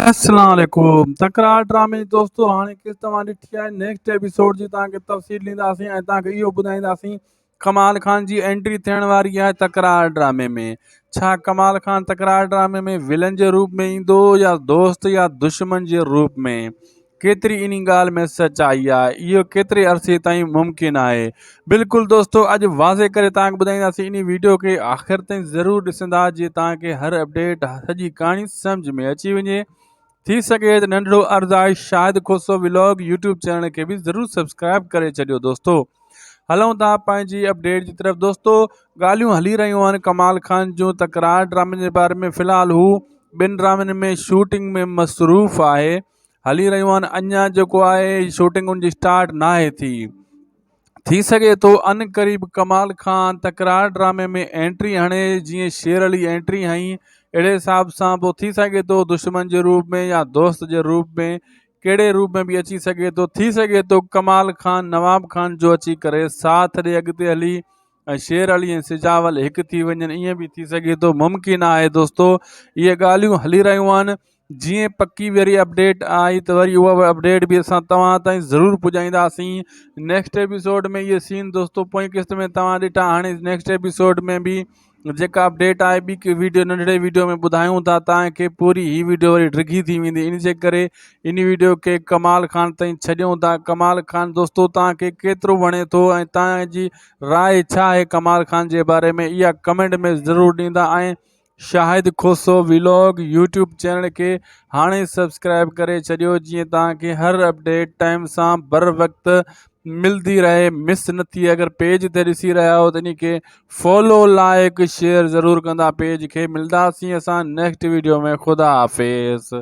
اسلام عليڪم تڪرار ڊرامي جي دوستو هاڻي قسط توهان ڏٺي آهي نيڪسٽ ايپيسوڊ جي توهان کي تفصيل ڏينداسين ۽ توهان کي اهو ٻڌائينداسين ڪمال خان جي انٽري ٿيڻ واري آهي تڪرار ڊرامي ۾ ڇا ڪمال خان تڪرار ڊرامي ۾ ولن جي روپ ۾ ايندو يا دوست يا دشمن جي روپ ۾ ڪيتري انهي ڳالهه ۾ سچائي آهي اهو ڪيتري عرصي تائين ممڪن آهي بلڪل دوستو اڄ واضح ڪري توهان کي ٻڌائينداسين انهي ويڊيو کي آخر تائين ضرور ڏسندا جي توهان کي هر اپڊيٽ سڄي ڪهاڻي سمجھ ۾ اچي وڃي ٿي سگهي ته ننڍڙو عرض آهي Shahid Khoso vlog YouTube channel کي به ضرور سبسڪرائب ڪري ڇڏيو دوستو هلون ٿا پنهنجي اپڊيٽ جي طرف دوستو ڳالهيون هلي رهيون آهن ڪمال خان جون تڪرار ڊرامن جي باري ۾ في الحال هو ٻن ڊرامن ۾ شوٽنگ ۾ مصروف آهي هلي رهيون آهن اڃا جيڪو آهي شوٽنگ ان جي اسٽارٽ ناهي ٿي ٿي سگهي ٿو ان قريب ڪمال خان تڪرار ڊرامي ۾ انٽري هڻي جيئن شير علي انٽري هنئي اهڙي حساب سان پوء ٿي سگهي ٿو دشمن جي روپ ۾ يا دوست جي روپ ۾ ڪهڙي روپ ۾ به اچي سگهي ٿو ٿي سگهي ٿو ڪمال خان نواب خان جو اچي ڪري ساٿ ڏي اڳتي هلي ۽ شير علي ۽ سجاول هڪ ٿي وڃن ائين به ٿي سگهي ٿو ممڪن آهي دوستو اهي ڳالهيون هلي رهيون آهن جيئن پڪي وري اپڊيٽ آئي ته وري اها اپڊيٽ به اسان توهان تائين ضرور پڄائينداسين نيڪسٽ ايپيسوڊ ۾ اهي سين دوستو پوئين قسط ۾ توهان ڏٺا هاڻي نيڪسٽ ايپيسوڊ ۾ به جيڪا اپڊيٽ آهي ٻي ڪي ويڊيو ننڍڙي ويڊيو ۾ ٻڌايون ٿا توهان کي پوري هي ويڊيو وري ڊگهي ٿي ويندي ان جي ڪري ان ويڊيو کي ڪمال خان تائين ڇڏيون ٿا ڪمال خان دوستو توهان کي ڪيترو وڻي ٿو ۽ توهان جي راء ڇا آهي ڪمال خان جي باري ۾ اها ڪمينٽ ۾ ضرور ڏيندا ۽ Shahid Khoso vlog YouTube channel کي هاڻي سبسڪرائب ڪري ڇڏيو جيئن توهان کي هر اپڊيٽ ٽائيم سان بر وقت ملدي رهي مس نه ٿئي اگر پيج تي ڏسي رهيا آهيو ته ان کي فالو لائڪ شيئر ضرور ڪندا پيج کي ملداسين اسان نيڪسٽ ويڊيو ۾ خدا حافظ.